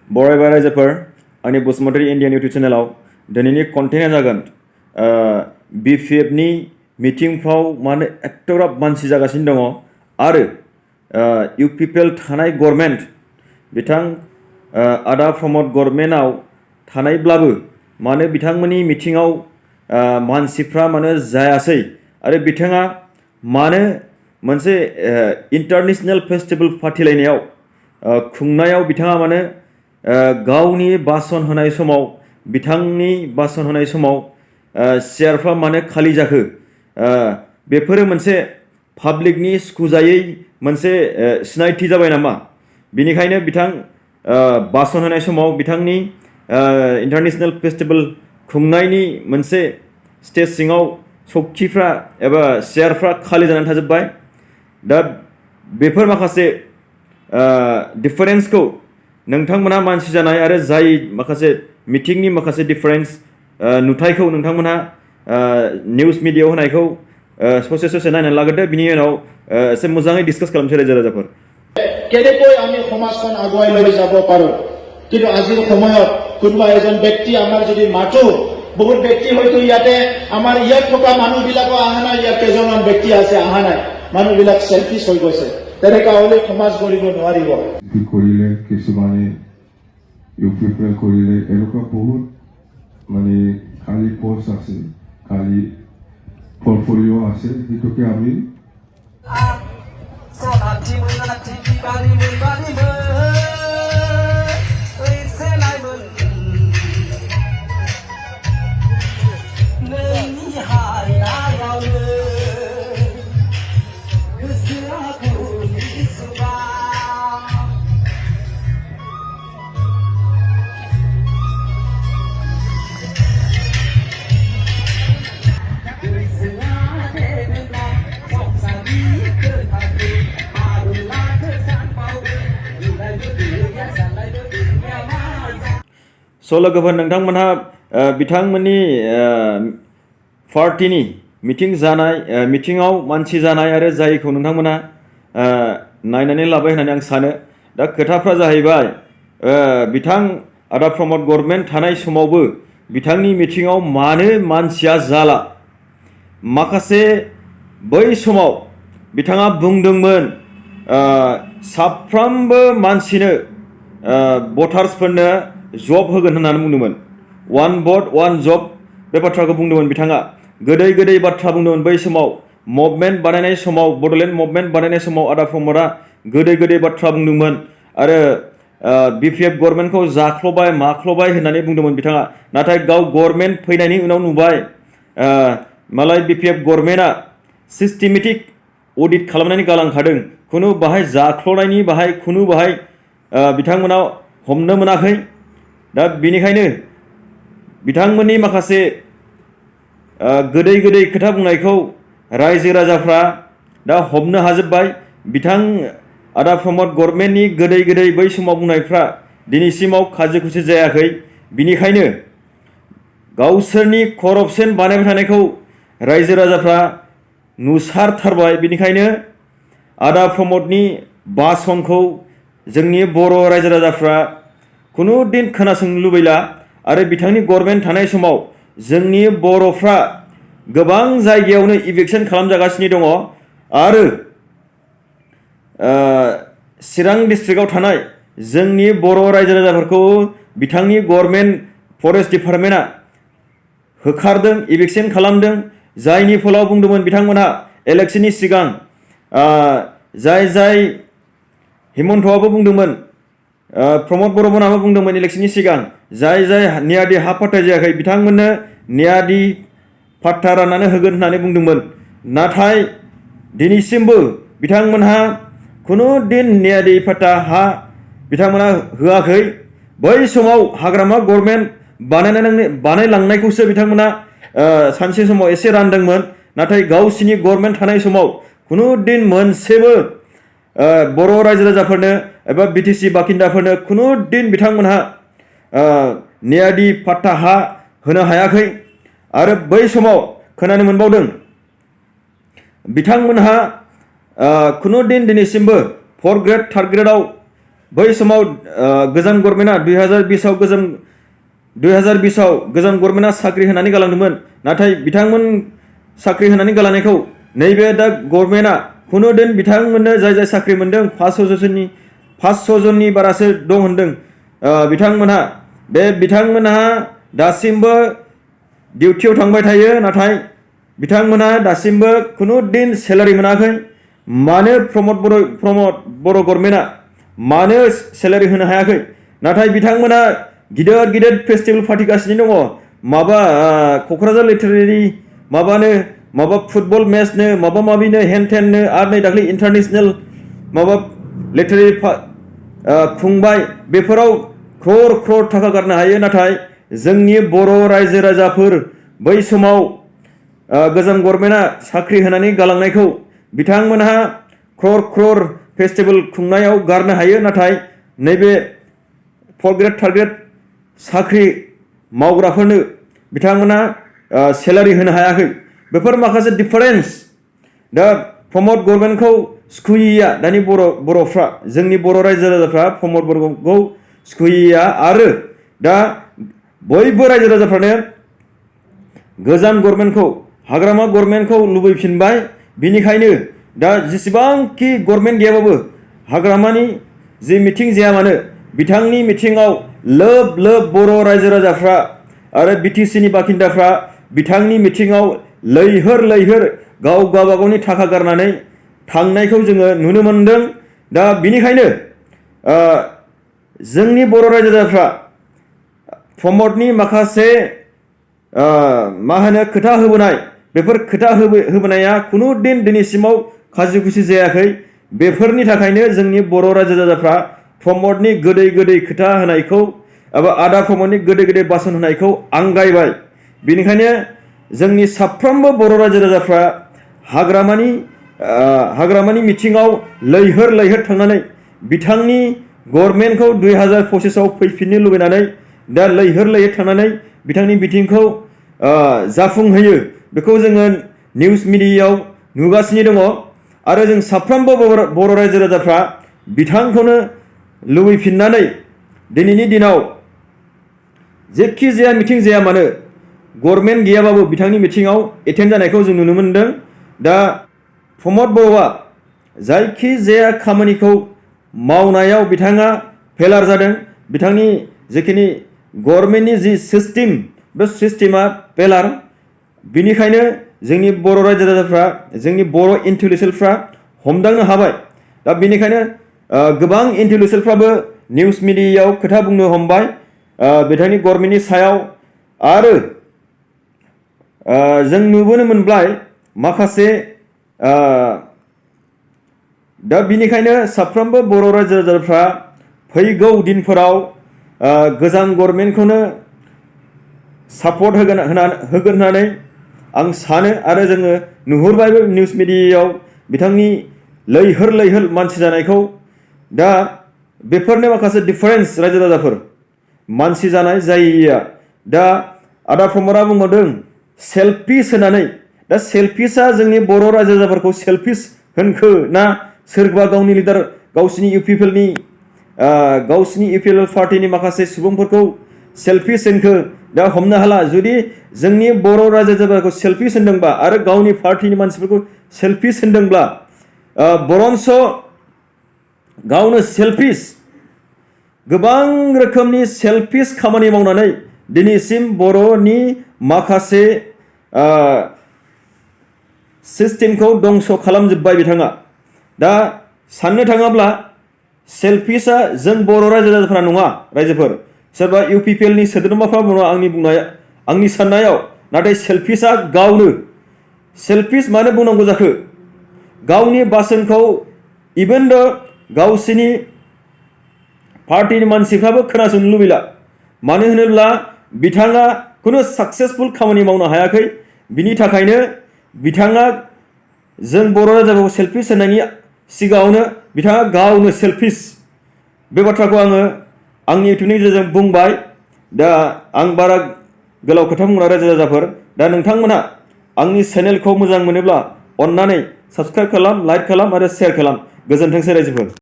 बरायबाय रायजोफोर आंनि Basumatary Indian YouTube चेनेलाव दिनैनि कन्टेन्टआ जागोन बिपिएफनि मिटिंफ्राव मानो एथ'ग्राब मानसि जागासिनो दङ आरो इउपिपिएल थानाय गभर्नमेन्ट बिथां आदा प्रमद गभर्नमेन्टआव थानायब्लाबो मानो बिथांमोननि मिटिंआव मानसिफ्रा मानो जायासै आरो बिथाङा मानो मोनसे इन्टारनेशनेल फेस्टिवल फाथिलायनायाव खुंनायाव बिथाङा मानो गावनि भाषण होनाय समाव बिथांनि भाषण होनाय समाव चेयारफ्रा मानो खालि जाखो बेफोरो मोनसे पाब्लिकनि सुखुजायै मोनसे सिनायथि जाबाय नामा बिनिखायनो बिथां भाषण होनाय समाव बिथांनि इन्टारनेशनेल फेस्टिवल खुंनायनि मोनसे स्टेज सिङाव सौखिफ्रा एबा चेयारफ्रा खालि जानानै थाजोब्बाय दा बेफोर माखासे डिफारेन्सखौ नोंथांमोना मानसि जानाय आरो जाय माखासे मिटिंनि माखासे डिफारेन्स नुथायखौ नोंथांमोना निउज मिडियायाव होनायखौ ससे ससे नायनानै लाग्रोदो बिनि उनाव एसे मोजाङै डिसकास खालामसै रायजो राजाफोर केनेকৈ আমি সমাজখন আগুৱাই লৈ যাব পাৰো কিন্তু আজিৰ সময়ত কোনোবা এজন ব্যক্তি আমাৰ যদি মাতো বহুত ব্যক্তি হয়তো ইয়াতে আমাৰ ইয়াত থকা মানুহবিলাকো অহা নাই ইয়াত কেইজনমান ব্যক্তি আছে অহা নাই মানুহবিলাক সেলফিছ হৈ গৈছে তেনেকুৱা হ'লে সমাজ কৰিব নোৱাৰিব কৰিলে কিছুমানে ইউপিপিএল কৰিলে এনেকুৱা বহুত মানে খালি পোষ্ট আছে খালি পৰ্টফলিঅ' আছে সেইটোকে আমি लोगोफोर नोंथांमोनहा बिथांमोननि पार्टीनि मिटिं जानाय मिटिंआव मानसि जानाय आरो जायखौ नोंथांमोना नायनानै लाबाय होननानै आं सानो दा खोथाफ्रा जाहैबाय बिथां आदा प्रमद गभर्नमेन्ट थानाय समावबो बिथांनि मिटिंआव मानो मानसिया जाला माखासे बै समाव बिथाङा बुंदोंमोन साफ्रोमबो मानसिनो भटार्सफोरनो जब होगोन होननानै बुंदोंमोन वान भट वान जब बे बाथ्राखौ बुंदोंमोन बिथाङा गोदै गोदै बाथ्रा बुंदोंमोन बै समाव मुभमेन्ट बानायनाय समाव बड'लेण्ड मुभमेन्ट बानायनाय समाव आदा प्रमदआ गोदै गोदै बाथ्रा बुंदोंमोन आरो बिपिएफ गभर्नमेन्टखौ जाख्ल'बाय माख्ल'बाय होननानै बुंदोंमोन बिथाङा नाथाय गाव गभर्नमेन्ट फैनायनि उनाव नुबाय मालाय बिपिएफ गभर्नमेन्टआ सिस्टेमेटिक अडिट खालामनानै गालांखादों खुनु बाहाय जाख्ल'नायनि बाहाय खुनु बाहाय बिथांमोना हमनो मोनाखै दा बिनिखायनो बिथांमोननि माखासे गोदै गोदै खोथा बुंनायखौ रायजो राजाफ्रा दा हमनो हाजोबबाय बिथां आदा प्रमद गभर्नमेन्टनि गोदै गोदै बै समाव बुंनायफ्रा दिनैसिमाव खाजि खुसि जायाखै बिनिखायनो गावसोरनि करपसन बानायबाय थानायखौ रायजो राजाफ्रा नुसारथारबाय बिनिखायनो आदा प्रमदनि भाषणखौ जोंनि बर' रायजो राजाफ्रा खुनु दिन खोनासंनो लुबैला आरो बिथांनि गभर्नमेन्ट थानाय समाव जोंनि बर'फ्रा गोबां जायगायावनो इभिक्सन खालामजागासिनो दङ आरो चिरां डिस्ट्रिक्टआव थानाय जोंनि बर' रायजो राजाफोरखौ बिथांनि गभर्नमेन्ट फरेस्ट डिपार्टमेन्टआ होखारदों इभिक्सन खालामदों जायनि फलाव बुंदोंमोन बिथांमोनहा इलेक्शननि सिगां जाय हिमन्तआबो बुंदोंमोन प्रमद बर'मोनहाबो बुंदोंमोन इलेक्शननि सिगां जाय नियादि हा पाट्टा जायाखै बिथांमोननो नियादि पाट्टा राननानै होगोन होननानै बुंदोंमोन नाथाय दिनैसिमबो बिथांमोनहा खुनु दिन नियादि पाट्टा हा बिथांमोनहा होआखै बै समाव हाग्रामा गभर्नमेन्ट बानायलांनायखौसो बिथांमोना सानसे समाव एसे रानदोंमोन नाथाय गावसिनि गभर्नमेन्ट थानाय समाव खुनु दिन मोनसेबो बर' रायजो राजाफोरनो एबा बिटिसि बाखिन्दाफोरनो खुनु दिन बिथांमोनहा नियादि पाट्टा हा होनो हायाखै आरो बै समाव खोनानो मोनबावदों बिथांमोनहा खुनु दिन दिनैसिमबो 4 ग्रेड 3 ग्रेडआव बै समाव गोजाम गभर्नमेन्टआ 2020आव गोजाम गभर्नमेन्टआ साख्रि होनानै गालांदोंमोन नाथाय बिथांमोन साख्रि होनानै गालांनायखौ नैबे दा गभर्नमेन्टआ खुनु दिन बिथांमोननो जाय जाय साख्रि मोनदों 500 जननि बारासो दं होनदों बिथांमोनहा दासिमबो डिउटियाव थांबाय थायो नाथाय बिथांमोनहा दासिमबो खुनु दिन सेलारि मोनाखै मानो प्रमद बर' गभर्नमेन्टआ मानो सेलारि होनो हायाखै नाथाय बिथांमोना गिदिर गिदिर फेस्टिभेल फाथिगासिनो दङ माबा क'क्राझार लिटारेरि माबा फुटबल मेचनो माबा माबिनो हेन टेननो आरो नै दाख्लै इन्टारनेशनेल माबा लिटारेरि खुंबाय बेफोराव क्रर थाखा गारनो हायो नाथाय जोंनि बर' रायजो राजाफोर बै समाव गोजाम गभर्नमेन्टआ साख्रि होनानै गालांनायखौ बिथांमोनहा क्रर फेस्टिभेल खुंनायाव गारनो हायो नाथाय नैबे 4 ग्रेड 3 ग्रेड साख्रि मावग्राफोरनो बिथांमोना सेलारि होनो हायाखै बेफोर माखासे डिफारेन्स दा प्रमद गभर्नमेन्टखौ सुखुयैया दानि बर'फ्रा जोंनि बर' रायजो राजाफ्रा प्रमद गभर्नमेन्टखौ सुखुयैया आरो दा बयबो रायजो राजाफ्रानो गोजाम गभर्नमेन्टखौ हाग्रामा गभर्नमेन्टखौ लुबैफिनबाय बिनिखायनो दा जेसेबांखि गभर्नमेन्ट गैयाबाबो हाग्रामानि जि मिटिं जाया मानो बिथांनि मिटिङाव लोब बर' रायजो राजाफ्रा आरो बिटिसिनि बाखिन्दाफ्रा बिथांनि मिटिङाव लैहोर गावबागावनि थाखा गारनानै थांनायखौ जोङो नुनो मोनदों दा बिनिखायनो जोंनि बर' रायजो राजाफ्रा प्रमदनि माखासे खोथा होबोनाय बेफोर खोथा होबोनाया खुनु दिन दिनैसिमाव खाजि खुसि जायाखै बेफोरनि थाखायनो जोंनि बर' रायजो राजाफ्रा प्रमदनि गोदै खोथा होनायखौ एबा आदा प्रमदनि गोदै बासन होनायखौ आंगायबाय बेनिखायनो जोंनि साफ्रोमबो बर' रायजो राजाफ्रा हाग्रामानि मिथिङाव लैहोर थांनानै बिथांनि गभर्नमेन्टखौ 2025आव फैफिननो लुबैनानै दा लैहोर थांनानै बिथांनि मिटिंखौ जाफुंहोयो बेखौ जोङो निउस मिडियायाव नुगासिनो दङ आरो जों साफ्रोमबो बर' रायजो राजाफ्रा बिथांखौनो लुबैफिननानै दिनैनि दिनाव जेखि जाया मिटिं जाया मानो गभर्नमेन्ट गैयाबाबो बिथांनि मिटिङाव एटेन्ड जानायखौ जों नुनो मोनदों दा प्रमद बर'आ जायखि जाया खामानिखौ मावनायाव बिथाङा फेलार जादों बिथांनि जिखिनि गभर्नमेन्टनि जि सिस्टेम बे सिस्टेमा फेलार बिनिखायनो जोंनि बर' रायजो राजाफ्रा जोंनि बर' इन्टेलेक्सुवेलफ्रा हमदांनो हाबाय दा बिनिखायनो गोबां इन्टेलेक्सुवेलफ्राबो निउस मिडियायाव खोथा बुंनो हमबाय बिथांनि गभर्नमेन्टनि सायाव आरो जों नुबोनो मोनबाय माखासे दा बिनिखायनो साफ्रोमबो बर' रायजो राजाफ्रा फैगौ दिनफोराव गोजाम गभर्नमेन्टखौनो सापर्ट होगोन होननानै आं सानो आरो जोङो नुहुरबायबो निउस मिडियायाव बिथांनि लैहोर मानसि जानायखौ दा बेफोरनो माखासे डिफारेन्स रायजो राजाफोर मानसि जानाय जायैया दा आदा प्रमदआ बुंबावदों सेल्फिश होननानै दा सेल्फिशआ जोंनि बर' रायजो राजाफोरखौ सेल्फिश होनखो ना सोरबा गावनि लिडार गावसिनि इउपिएल पार्टिनि माखासे सुबुंफोरखौ सेल्फिश होनखो दा हमनो हाला जुदि जोंनि बर' रायजो राजाफोरखौ सेल्फिश होनदोंबा आरो गावनि पार्टिनि मानसिफोरखौ सेल्फिश होनदोंब्ला बरन्स गावनो सेल्फिश गोबां रोखोमनि सेल्फिश खामानि मावनानै दिनैसिम बर'नि माखासे सिस्टेमखौ दंस' खालामजोब्बाय बिथाङा दा साननो थाङोब्ला सेल्फिशआ जों बर' रायजो राजाफोरा नङा रायजोफोर सोरबा इउपिपिएलनि सोद्रोमाफ्रा बुङो आंनि साननायाव नाथाय सेल्फिशआ गावनो सेल्फिश मानो बुंनांगौ जाखो गावनि बासोनखौ इभेन द गावसिनि पार्टिनि मानसिफ्राबो खोनासंनो लुबैला मानो होनोब्ला बिथाङा खुनु साक्सेसफुल खामानि मावनो हायाखै बिनि थाखायनो बिथाङा जों बर' रायजोफोरखौ सेल्फिश होननायनि सिगाङावनो बिथाङा गावनो सेल्फिश बे बाथ्राखौ आङो आंनि इउटिउबनि गेजेरजों बुंबाय दा आं बारा गोलाव खोथा बुंला रायजो राजाफोर दा नोंथांमोना आंनि चेनेलखौ मोजां मोनोब्ला अन्नानै साबस्क्राइब खालाम लाइक खालाम आरो शेयार खालाम गोजोनथोंसै रायजोफोर।